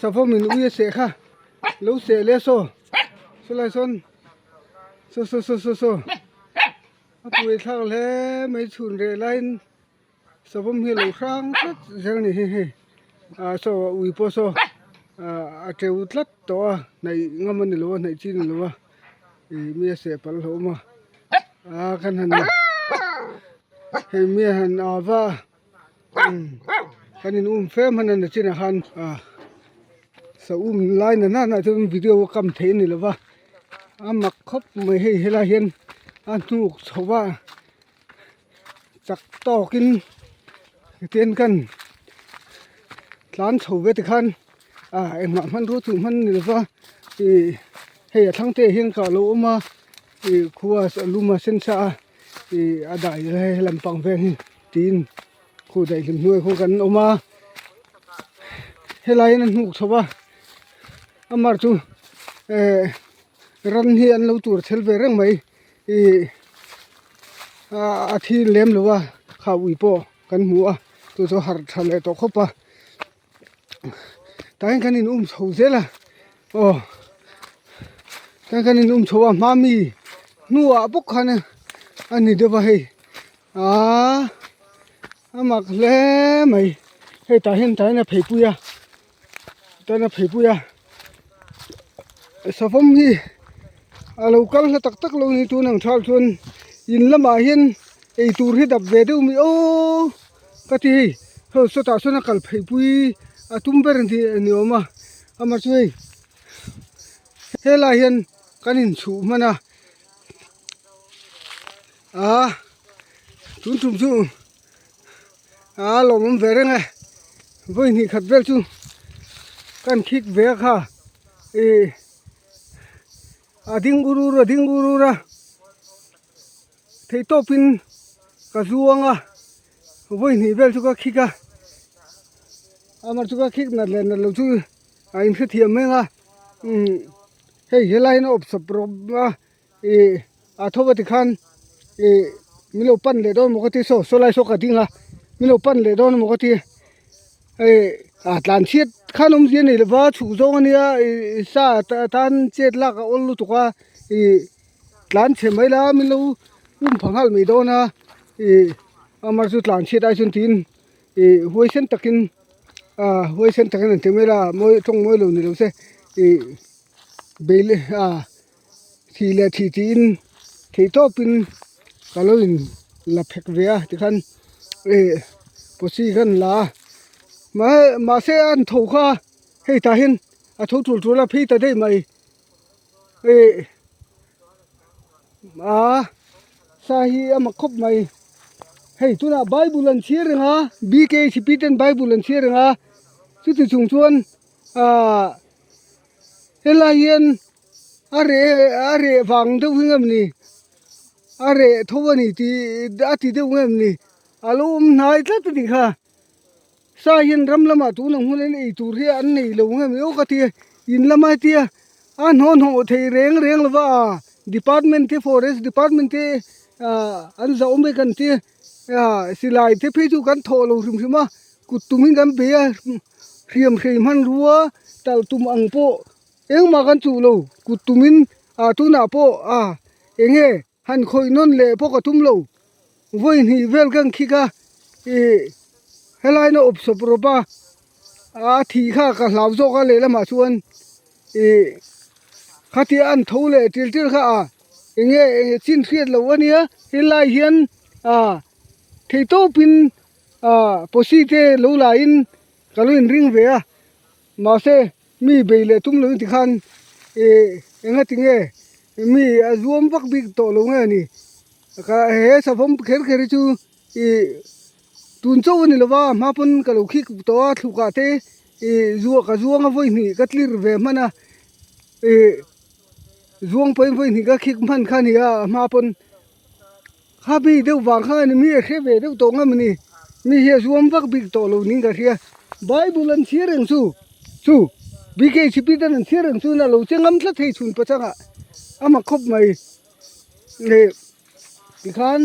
Savawm in ui a seh kha lo seh leh saw sawlai sawn saw saw saw saw saw a pui thlak hle mai chhun reh laiin savawm hi a lo hrang tlat zel a ni hi hei ah saw ui pawh saw ah a teu tlat tawh a hnaih ngam a ni lo a hnaih chi a ni lo a ih mi a seh palh hlauh awm a ah khan han hei mi a han au va a. Kan in um fem han a ni chinah khan ah sa um lai na nana chuan video a kam theih a ni lova a mak khawp mai hei helai hian a hnuk chho a chak tawkin tian kan tlan chho ve tikhan ah engmah hmanrua chu hman a ni lova ih hei a thlang te ah hian kah a lo awm a ih khua a lum a sen sa a ih a dai hei lampang vel hi. Tiin khu daihlim hnuai khu kan awm a helai hian a hnuk chho a a mar chu eh ran hi an lo tur chhel ve reng mai ih a thi lem lo a kha ui pawh kan hmu a chu chu harh tha leh tawh khawp a tah hian kan in um chho zel a aw tah hian kan in um chho a hma mi hnuah bawk khan a ni deuh a hei. Aaa a mak hle mai hei tah hian tah hian a phei pui a tah hian a phei pui a savawm hi a lo kal hla tak tak lo ni tun ang thal chuan in lamah hian eitur hi dap ve deuh mai aww ka ti hei hei sawtah sawn a kal phei pui a tum ber a ni awm a amah chu hei helaiah hian kan inchhuh hman a. A tun tum chu a lawmawm ve reng e vawi hnih khat vel chu kan khik ve a kha ih a ding ur ur a ding ur ur a theih tawpin ka zuang a vawi hnih vel chu ka khik a amah chu ka khik nat leh nat loh chu a inhrethiam mai ang a umm hei helai hian a awp sawp rawp a. Ih a tho va tikhan ih min lo pan leh dawn maw ka ti saw saw lai saw ka ding a min lo pan leh dawn maw ka ti hei a tlan chhiat khan awmzia a nei lova chhuk zawng a nia ih sa tan chet lak a awl lutuk a ih tlan chhe mai la min lo um pha nghal mai dawn a ih amah chu tlan chhiat ai chuan tiin ih huaisen takin ah huaisen takin an ti mai la mawi tawng mawi lo ni lo se ih beile ah. Thih leh thih tiin theih tawpin ka lo in la phek ve a tikhan ih pawsi khan la a mahse an tho kha hei tah hian a tho tul tul a phei ta daih mai ih ah sa hi a mak khawp mai hei tunah bible an chhiar reng a BKHP ten bible an chhiar reng a chuti chung chuan ah helai hian. A reh a reh vang deuh hi ngem ni a reh tho a ni tih a ti deuh ngem ni a lo awm hnai tlat a nih kha sa hian ram lamah tun ang hun in ei tur hi an nei lo ngem ni aw ka ti a in lama hetia a hnawhhnawh thei reng reng lova a department te forest department te ah an zah awm e kan tia ah silai te phei chu kan thawh lo hrim hrim a kut tum in kan bei a hriam hrei hmanrua talh tum ang pawh. Engmah kan chuh lo, kut tumin ah tunah pawh ah eng nge han khawih nawn leh pawh ka tum lo. Vawi hnih vel kan khik a, ih helai na awp sawp rawp a, a thih kha ka hlau zawk a lehlamah chuan ih khatia an tho leh til til kha ah eng nge chin hriat loh a nia, helai hian ah theihtawpin ah pawsi te lo lain ka lo inring ve a, mahse. Mi bei leh tum lo in tikhan ih enga tinge mi a zuam vak bik tawh lo nge ni ka he savawm kher kher hi chu ih tun chauh a ni lova hma pawn ka lo khik tawh a thluk ah te ih zuah ka zuang a vawi hnih ka tlir ve hman a ih zuang pawhin vawi hnih ka khik hman kha a ni a hma pawn kha mi deuh vang kha a ni mi a hre ve deuh tawh ngam a ni mi hi a zuam vak bik tawh lo niin ka hria bible an chhiar reng chu chu BKCP ten an chhiar reng chuan a lo che ngam tlat thei chhun pachangah a mak khawp mai leh tikhan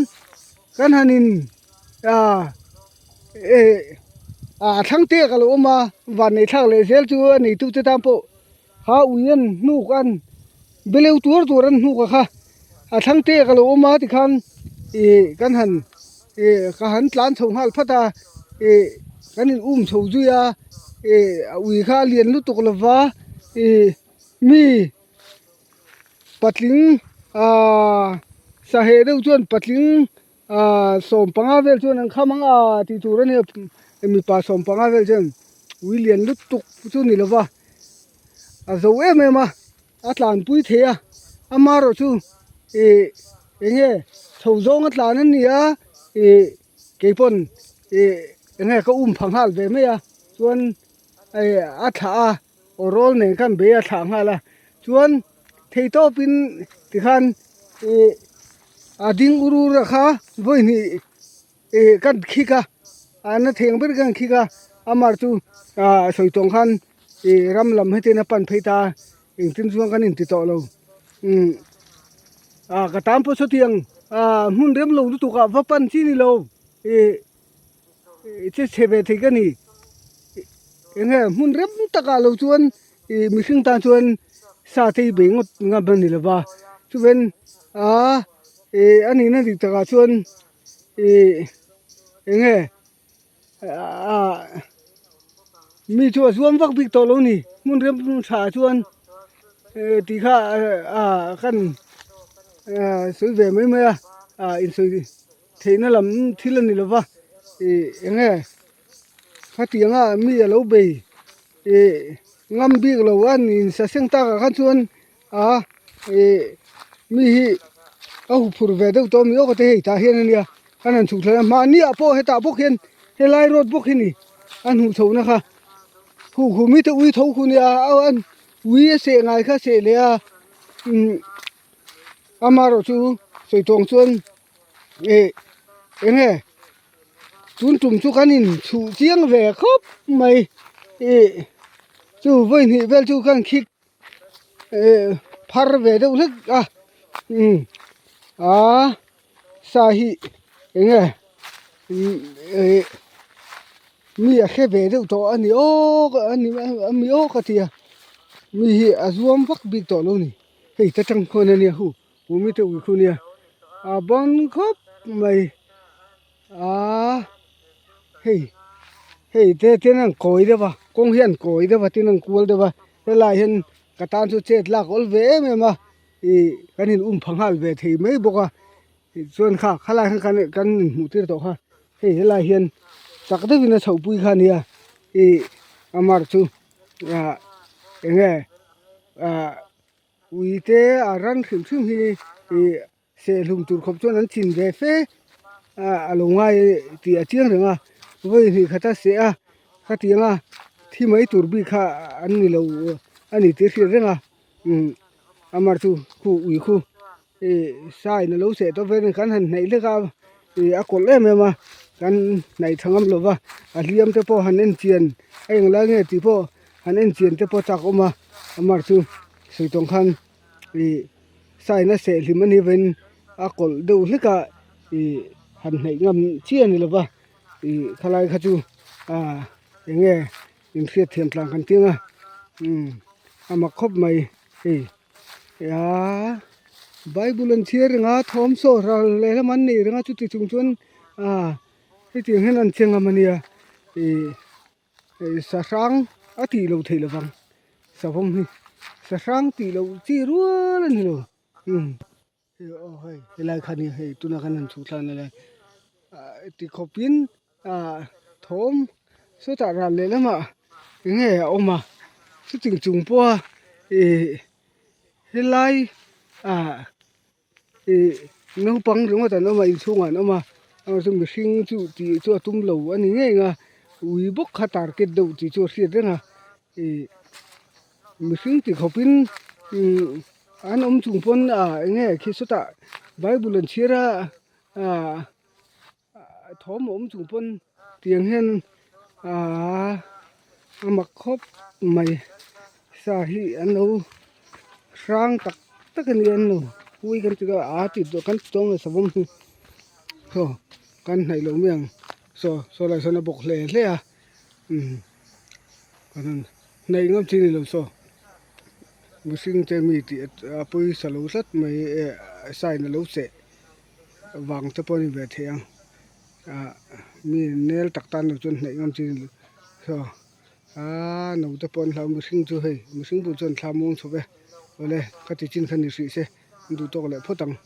kan han in. Aaa eh a thlang te ka lo awm a van nei thlak leh zel chu a neitu te tan pawh kha ui an hnuk an beleu tur tur an hnuk a kha a thlang te ka lo awm a tikhan ih kan han ih ka han tlan chho nghal phat a ih kan in um chho zui a ih a ui kha a lian lutuk lova ih mi. Patling aaa saheh deuh chuan patling aaa sawmpanga vel chuan an kham ang a tih tur a nia mipa sawmpanga vel chuan ui lian lutuk chu ni lova a zo em em a a tlanpui thei a amaherawh chu ih eng nge chho zawng a tlan a ni a ih keipawn ih eng nge ka um pha nghal ve mai a chuan a thlah a. Aw rawl nen khan bei a thlah nghal a chuan thei tawpin tikhan ih a ding ur ur a kha vawi hnih ih kan khik a a na theng ber kan khik a amah chu ah sawi tawng khan ih ram lam hetin a pan phei ta a engtin chuan kan inti tawh lo umm ah ka tan pawh sawtiang ah hmun rem lo lutuk ah va pan chi ni lo ih. Che chhe ve thei ka ni eng nge hmun rem takah lo chuan ih mihring tan chuan sa te hi bei ngawt ngam a ni lova chuven aa ih a nihna dik takah chuan ih eng nge ah mi chu a zuam vak bik tawh lo a ni hmun rem tha ah chuan tih kha ah kan sawi ve mai mai a ah insawi. Theihna lam thil a ni lova ih eng nge khatianga mi a lo bei ih ngam bik lo a ni sa seng takah khan chuan a ih mi hi a huphurh ve deuh tawh a mi awk te hei tah hian a nia an han chhuk thla a mahni ah pawh hetah bawk hian helai road bawk hi ni a hnuh chhoh na kha hu hu mite ui tho khu nia a ui a seh ngai kha a seh leh a umm amaherawhchu sawi tawng chuan. Ih eng nge tun tum chu kan in chhuh chiang ve khawp mai ih chu vawi hnih vel chu kan khik eh phar ve deuh hlek a umm aa sa hi eng nge ih mi a hre ve deuh tawh a ni awk a ni a mi awk a tia mi hi a zuam vak bik tawh lo a ni hei ta tang khawn a nia hu. Umi te ui khu nia a ban khawp mai a hei hei te ten an kawi deuh a kawng hi an kawi deuh a tin an kual deuh a helai hian ka tan chu chet lak awl ve em em a ih kan in um pha nghal ve thei mai bawk a tichuan kha khalai khan kan kan inhmuh tir tawh kha hei helai hian chak deuhin a chhoh pui kha a nia ih a mar chu ah eng nge ah. Ui te a ran hrim hrim hi ih sehhlum tur khawp chuan an chin ve fe a a lo ngai tih a chiang reng a vawi hnih khat a seh a khatiang a thi mai tur bik kha an ni lo a ni tih a hriat reng a umm amar chu khu ui khu ih sign a lo seh tawh vel kan han hnaih hlek a ih a kawlh em em a kan hnaih tha ngam lo va a hliam te pawh han en chian a englai nge tih pawh han en chian te pawh chak awm a amar chu sawi tawng khan ih sign a seh hlim a nih avangin a kawlh deuh hlek a ih han hnaih ngam chiah a ni lo va ih khalai kha chu ah eng nge inhriat thiam tlang kan tih ang a umm a mak khawp mai hei ah bible an chhiar reng a thawm saw ral lehlam an nei reng a chuti chung chuan ah hetiang hian an che ngam a nia ih. Hei sahrang a tih loh theih lovang savawm hi sahrang tih loh chi rual a ni lo umm hei aw hei helai kha nia hei tuna kan han chhuh thlan a lai ah ti khawpin ah thawm sawtah ral leh lamah eng nge a awm a chuting chung pawha ih helai ah. Ih naupang ringawt an awm a inchhungah an awm a amaherawhchu chu mihring chu tih chu a tum lo a ni ngei ang a ui bawk kha target deuh tih chu a hriat reng a ih mihring ti khawpin ih an awm chung pawn ah eng nge khi sawtah bible an chhiar a ah thawm a awm chung pawn tiang hian aaa a mak khawp mai sa hi an lo hrang tak tak a ni an lo ui kan ti a aa tih kan ti dawn lo savawm hi haw. Kan hnaih lo mai ang saw saw lai sawn a bawk hle hle a umm hnaih ngam chi ni lo saw mihring te mi tih a pawisa lo tlat mai eh sign a lo cheh vang te pawh a ni ve thei ang ah mi nel tak tan lo chuan hnaih ngam chi ni lo saw aaa naute pawh an hlau mihring chu hei mihring pawh chuan thla muang chho ve awle ka ti chin kha ni hrih se an duh tawk leh phawt ang.